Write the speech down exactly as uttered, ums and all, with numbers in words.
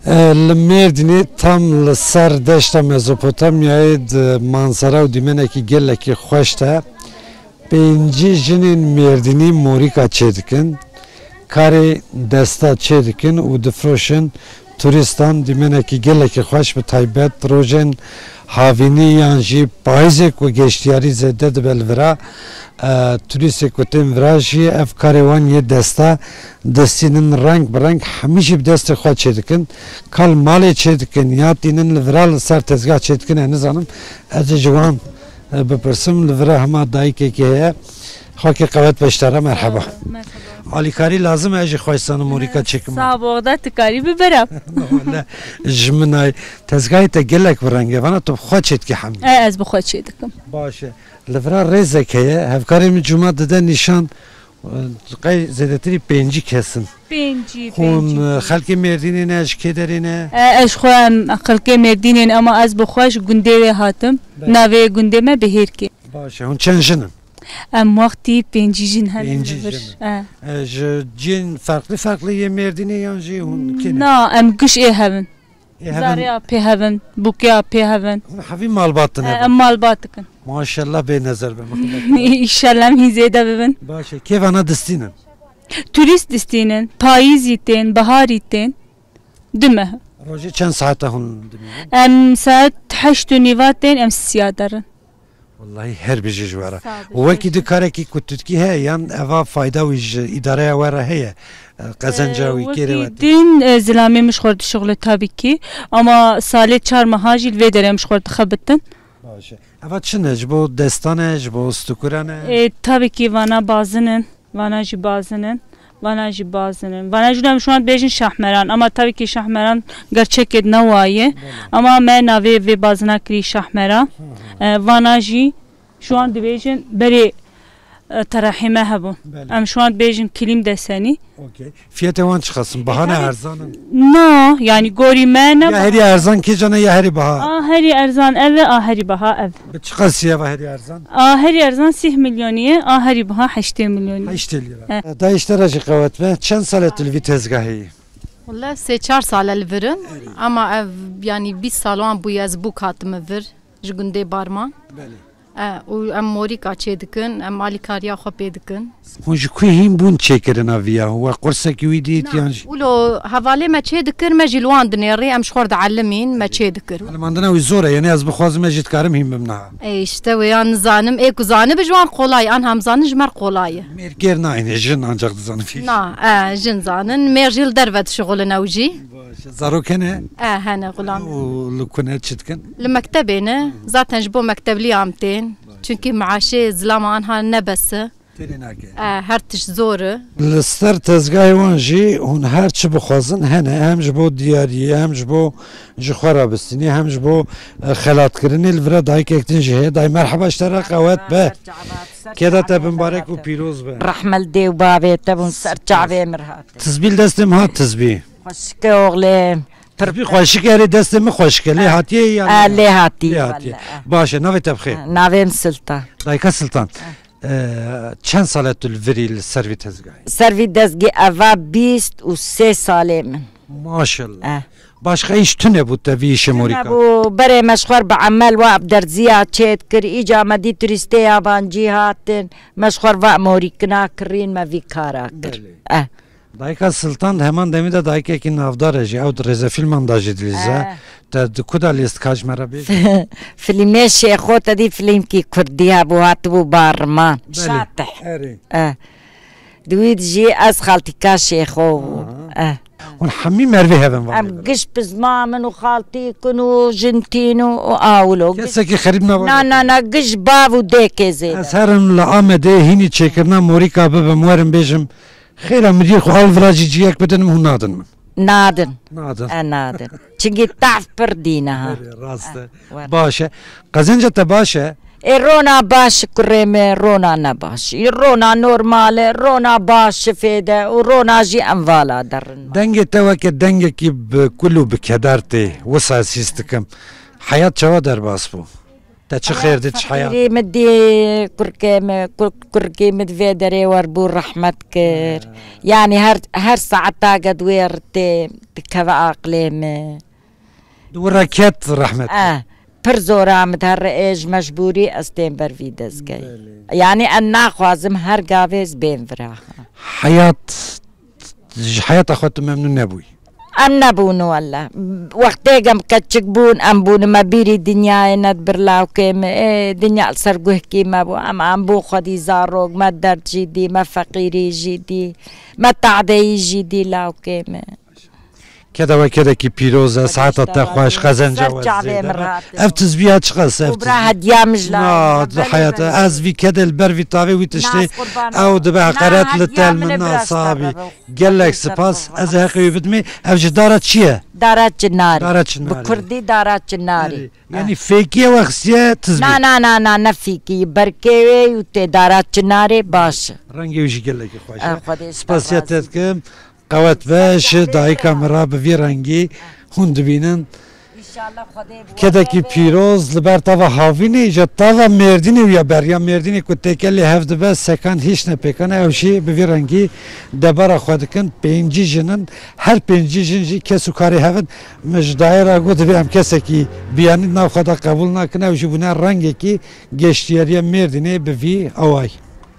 E, li Mêrdînê tam li ser deşta Mezopotamyayê di manzara û dîmenekî gelekî xweş de pêncî jinên Mêrdînî morîka çêdikin, karê desta çêdikin û difroşin turîstan. Dîmenekî gelekî xweş, bi taybet rojên havînî yan jî payîzê ku geştiyarî zêde dibe li vira, e, turîstê ku tên vira jî ev karê wan yê desta distînin, reng bi reng hemî jî bi destê xwe çêdikin. Ka li malê çêdikin ya tînin li vira li ser tezgah çêdikin, ez nizanim. Ez ê ji wan, e, bipirsim, li vira hema dayikekî heye. Xakê qewet be ji te re, merheba. Merheba. Alîkarî lazim e, ez jî xweş zanim morîka çêkim. Sağ ol, da tu karî bibere. Wele ji min ay tezgahê te gelek bi reng e, vana tu bi xwe çêdikî hemî. E, ez bi xwe çêdikim. Baş e. Li vira rêzek heye, hevkarê min cuma dide nîşan, e, qey zêdetirî pêncî kes in. Pêncî, Hûn, pêncî. e, xelkê Mêrdînê ne, ji kê derê ne? E, ez xwe em xelkê Mêrdînê ne, ama ez bi xwe ji gundê wê hatim. Belê. Navê gundê me Bihêrkê. Baş e, hûn çend jin in? Em wextî pêncî jin herin Pêncî li vir. jin. E. E, ji cihên ferqlî ferqlî yê Mêrdînê yan jî hûn kê ne? Na, em giş ê hevin. Ê hevin. Zareya pê hevin, bûkeya pê hevin. Hûn hevî malbat din E, hevin? Em malbat dikin. Maşallah bê nezer be. Înşallah em hîn zêde bibin. Baş e. Kê vana distînin? Turîst distînin, payîzî tên, biharî tên. Du meh. Rojê çend saete hûn dimînin? Em saet heşt û nîva tên, em sisiya derin. Wellahî her bijî ji we re. Sağ ol. Û wekî di karekî ku tu dikî heye yan eva fayda wî ji îdareya we re heye? E, qezenca Ee, wî kêrê wekî we tê? Din, e, zilamê min ji xwe dişuxile tabii ki. Ama salê çar meha jî li vê derê em ji xwe dixebitin. Baş e. Eva çi ne? Ji bo destan e, ji bo stûkuran e? E, tabii ki vana bazin in. Vana jî bazin in. Vana jî bazin in. Vana jî em şuan dibêjin şahmeran. Ama tabii ki şahmeran gerçekê ne waye. Belê. Ama me navê vê bazina kirî şahmeran. Hı hı. E, vana jî şuan dibêjin berê, e, terehê me hebû. Belê. Em şuan dibêjin kilîm desenî. Okey. Fiyetê wan çiqas in? Baha ne, erzan in? Na, yani gorî me ne. Ya herî erzan kêcan e ya herî baha? A herî erzan ev e, a herî baha ev. Bi çiqas ye eva herî erzan? A herî erzan sîh milyonî ye, a herî baha heştê milyonî. Heştê lîra. He. Da ji te re jî qewet be. Çend sal e tu li vî tezgahê yî? Wele sê çar sal e li vir in. Erê. Ama ev, yani bîst sal wan bûye ez bûk hatime vir. Ji gundê Barman. Belê. E, û em morîka çê dikin, em alîkariya xwe pê dikin. Hûn ji ku hîn bûn çêkirina viya? We qursekî wî dît Na, yan jî? Wilo hevalê me çê dikir, me jî li wan dinêrî, em ji xwe re dielimîn, me çê dikir. Elimandina wî zor e, yanî ez bixwazim, ez jî dikarim hîn bim niha. E, işte wê ya nizanim, ê ku zanibe ji wan qolay, an hem zanin ji me re qolay e. Mêr kêr nayîne, jin ancak dizanin fîş. Na, e, jin zanin, mêr jî li derve dişixulin ew jî. Baş e. Zarok hene? E, hene, xulam. Û li ku ne çi dikin? Li mektebê ne. Zaten ji bo mektebliya em tên. Çünkü maaşê zilama anha ne bes e. Têrê nake. E, her tişt zor e. Li ser tezgahê wan jî hûn her çi bixwazin hene. Hem ji bo diyariyê, hem ji bo ji xwe re bistînê, hem ji bo, e, xelatkirinê. Li vira dayikek din jî heye. Dayê merheba ji te re qewet be. Keda te bimbarek û pîroz be. Rehme li dê û bavê te bûn ser çavê min hat. Tizbî li destê min hat, tizbî. Xweşik e oxlê. Pir xweşik e, erê destê min xweşik e. Lê hatiye ya? E, lê hatiye, lê hatiye. Vallahi. Baş e, navê te bi xêr? E, navê min Siltan. Dayika Siltan, e, çend sal e tu li virî li ser vî tezgahê? Ser vî dezgê eva bîst û sê salê min. Maşallah. E. Başka îş tune bû te vî îşê morîka? Tune bû, berê me ji xwe re bi emel we bi derziya çêdikir, îca me dî turîstê yabancî hatin, me ji xwe re ve morîkina kirîn, me vî kara kir. Belê. E. Dayika Siltan di heman demî de dayikekî navdar e jî. Ew di rêzefîlman de jî dilîze. Eh. Te di ku de lîstika ji me re bêje? Filmê Şêxo te dî filmkî kurdî hebû, hatibû Barman. Belê. Şatih. Erê. Eh. Di wî de jî ez xaltîka Şêxo bûm. Aha. Eh. Hûn hemî mervê hev in vanê. Em giş pizma min û xaltîk in û jintîn û, û awilo. Kesekî xerîb ne. Na, na, na, giş bav û dêkê zêde. Ez herim li Amedê hînî çêkirina morîka bibim, werim bêjim, Xêra, min dîr xwe al vira jî ciyek bidin min, hûn nadin min? Nadin. Nadin. E, nadin. Çinkî tahf pir dîne ha. Erê, rast e. E, wer. Baş e. Qezenca te baş e? Ê, rona baş kurê me, rona ne baş. Ê, rona normal e, rona baş şifê de û rona jî em vala derin. Dengê te weke dengekî bi kul û bi keder tê. Wisa ez hîs dikim. Heyat çawa derbas bû? Te çi xêr dît, çi heyat? Feqîrî min dî, kurkê min, kur-, kurkê min di vê derê wer bû, rehmet kir. Ha. Yanî her, her saeta ge di wê rê tê dikeve aqilê min. Di wir re ket rehmet kir. Eh, pir zora min di here ê ji mecbûrî ez tên ber vî dezgehê. Belê. Yanî ez naxwazim her gavê ez bên vira. Heyat, ji heyata xwe tu memnûn nebûyî? Em nebûn wele. Wextê em keçik bûn, em bûn me bîrî dinyayê nedibir lawkê min. Ê, dinya li ser guhkî me bû. Em, em bûn xwedî zarok, me derd jî dî, me feqîrî jî dî, me tadeyî jî dî lawkê min. Keda we kedekî pîroz e, saeta te xweş, qezenca we zêde be. Ev tizbiya çiqas e, ev tizbiya? Hediya min ji lawê. Na, di heyata ez vî kedê li ber vî tavê wî tiştê, ew dibe heqeret li tel min, na sabî. Gelek spas, ez ê heqê wî bidimê. Ev ji dara çi ye? Dara çinarê. Dara çinarê. Bi kurdî dara çinarê. Erê, yanî fêkî ye we xistiye tizbî? Na, na, na, na, ne fêkî. Berkê wê û tê dara çinarê baş e. Rengê wî jî gelekî xweş e. Eh, Xwedê spasiya te dikim. Qewet be ji dayika min re bi vî rengî hûn dibînin. Kedekî pîroz li ber tava Havînê, ji tava Mêrdînê û ya beriya Mêrdînê ku têkilê hev dibe, sekan hîç nepêkan e, ew jî bi vî rengî debara xwe dikin. Pêncî jin in, her pêncî jin jî kes û karê hev in. Min ji dayê re got, divê em kesekî biyanî nav xwe de qebûl nakin, ew jî bûne rengekî geştiyariya Mêrdînê bi vî awayî.